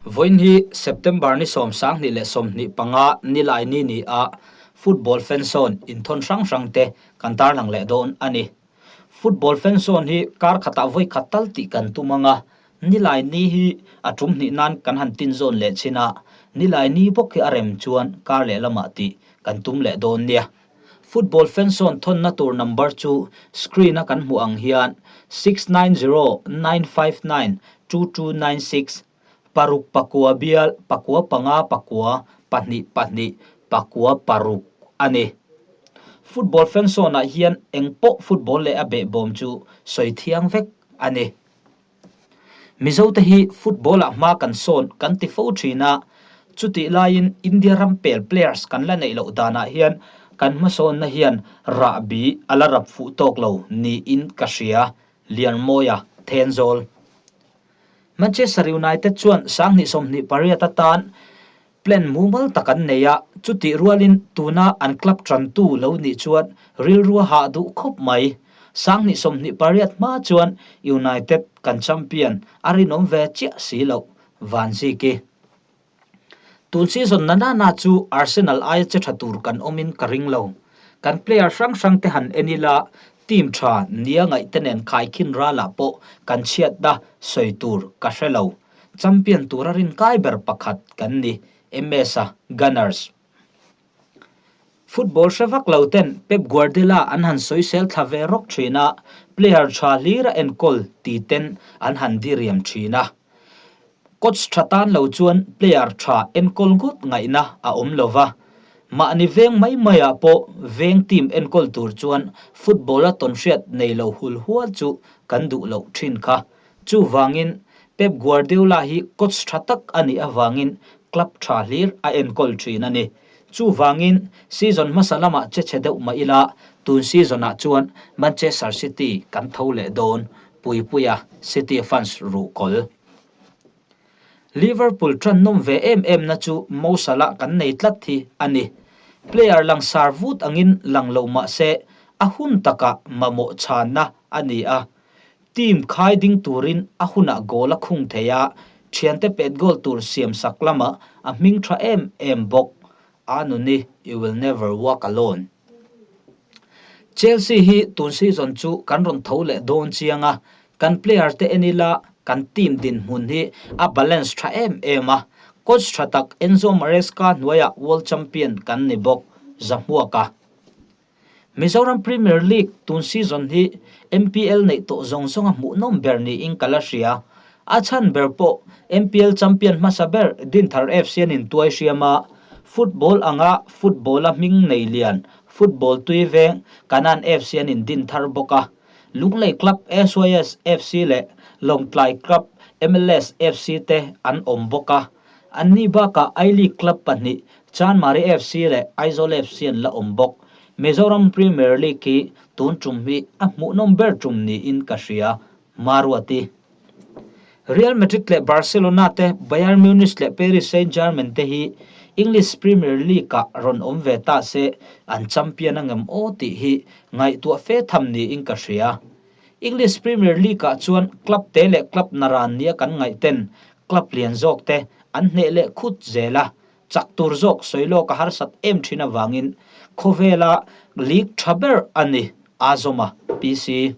Vawiin hi September ni 25 nilai ni ni a football fan zone inthawn hrang hrang te kan tarlang leh dawn a ni. Football fan zone hi kar khatah vawi khat tal tih kan tum ang a, nilai ni hi a tum hnih nan kan han tin zawn leh chin a, nilai ni bawk hi a rem chuan kar leh lamah tih kan tum leh dawn nia. Football fan zone thawnna tur number chu screen a kan hmuh ang hian 6909592296 paruk pakua bial pakua panga pakua pahnih pahnih pakua paruk a ni. Football fan zone ah hian eng pawh football leh a behbawm chu sawi thiang vek a ni. Mizote hi football ah hma kan sawn kan ti fo thin a, chutih laiin India ram pel players kan la neih loh danah hian kan hmasawnna hian rahbi a la rap fuh tawk lo niin ka hria, Lianmawia Thenzawl. Manchester United chuan 2028 atan Plan mumal tak an nei a, chutih rualin tuna an club tantu lo nih chuan rilru a hah duh khawp mai. 2028 hma chuan United kan champion a rinawm ve chiah si loh, Van Ziki. Tun season na nana chu Arsenal aia che tha tur kan awmin ka ring lo. Kan player hrang hrang te han en ila, team tha nia ngaih te nen khaikhin ralah pawh kan chhiatna sawi tur ka hre lo. Champion tura rinkai ber pakhat kan ni, MS-a Gunners. Football hre vak lo ten Pep Guardiola an han sawisel thla ve rawk thin a, player tha hlir a enkawl ti ten an han diriam thin a. Coach tha tan lo chuan player tha enkawl ngawt ngaihna a awm lo va, mahni veng mai maiah pawh veng team enkawl tur chuan football-a tawnhriat nei lo hul hual chu kan duh loh thin kha. Chuvangin, Pep Guardiola hi coach tha tak a nih avangin club tha hlir a enkawl thin a ni. Chuvangin, season hmasa lamah che chhe deuh mah ila, tun season-ah chuan Manchester City kan tho leh dawn, Puipuia City fans ruhkawl. Liverpool tan nawm ve em em na chu Mo Salah kan nei tlat hi a ni. Player langsar vut angin lang lo mah se, a hun takah mamawh chhanna a ni a. Team khai ding turin a hunah goal a khung thei a, thiante pet goal tur siam sak lamah a hming tha em em bawk. Anuni, you will never walk alone. Chelsea hi tun season chu kan rawn tho leh dawn chiang a, kan player te en ila kan team dinhmun hi a balance tha em em a, coach tha tak Enzo Maresca hnuaiah world champion kan ni bawk, Zahmuaka. Mizoram Premier League tun season hi MPL neih tawh zawng zawnga hmuhnawm ber niin ka la hria. A chhan ber pawh MPL champion hmasa ber Dinthar FC an intuai hriam a, football anga football-a hming nei lian football tui veng Kanan FC an indin thar bawk a. Lunglei club SYS FC leh Lawngtlai club MLS FC te an awm bawk a. Anni bakah I-League club pahnih Chanmari FC leh Aizawl FC an la awm bawk. Mizoram Premier League hi tun tum hi a hmuhnawm ber tum niin ka hria, Maruati. Real Madrid leh Barcelona te, Bayern Munich leh Paris Saint-Germain te hi English Premier League-ah rawn awm ve ta se an champion angem aw tih hi ngaihtuah fe tham niin ka hria. English Premier League-ah chuan club te leh club naran nia kan ngaih ten club lian zawk te an hneh leh khut zel a, chak tur zawk sawi lawk a harsat em thin avangin khawvela league tha ber a ni, Azawma, PC.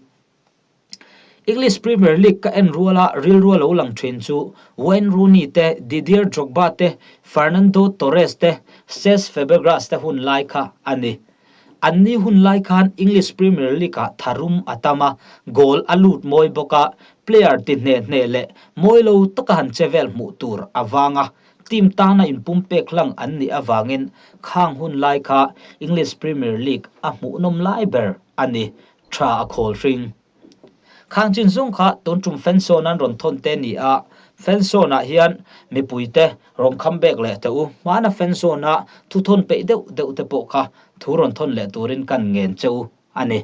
English Premier League ka en ruala rilru a lo lang thin chu Wayne Rooney te, Didier Drogba te, Fernando Torres te, Cesc Fabregas te hun lai kha a ni. Anni hun lai khan English Premier League-ah tharum a tam a, goal a lut mawi bawk a, player ti hne hne leh mawi lo taka han che vel hmuh tur a vang a, team tana inpumpek hlang an nih avangin khang hun lai kha English Premier League a hmuhnawm lai ber a ni, tha a khawl hring. Khang chin zawng kha tun tum Fensawn an rawn thawn te ni a, Fensawn ah hian mipui te rawn kham bek leh teh u, hmana Fensawn a thu thawn peih deuh deuh te pawh kha thu rawn thawn leh turin kan ngen che u a ni.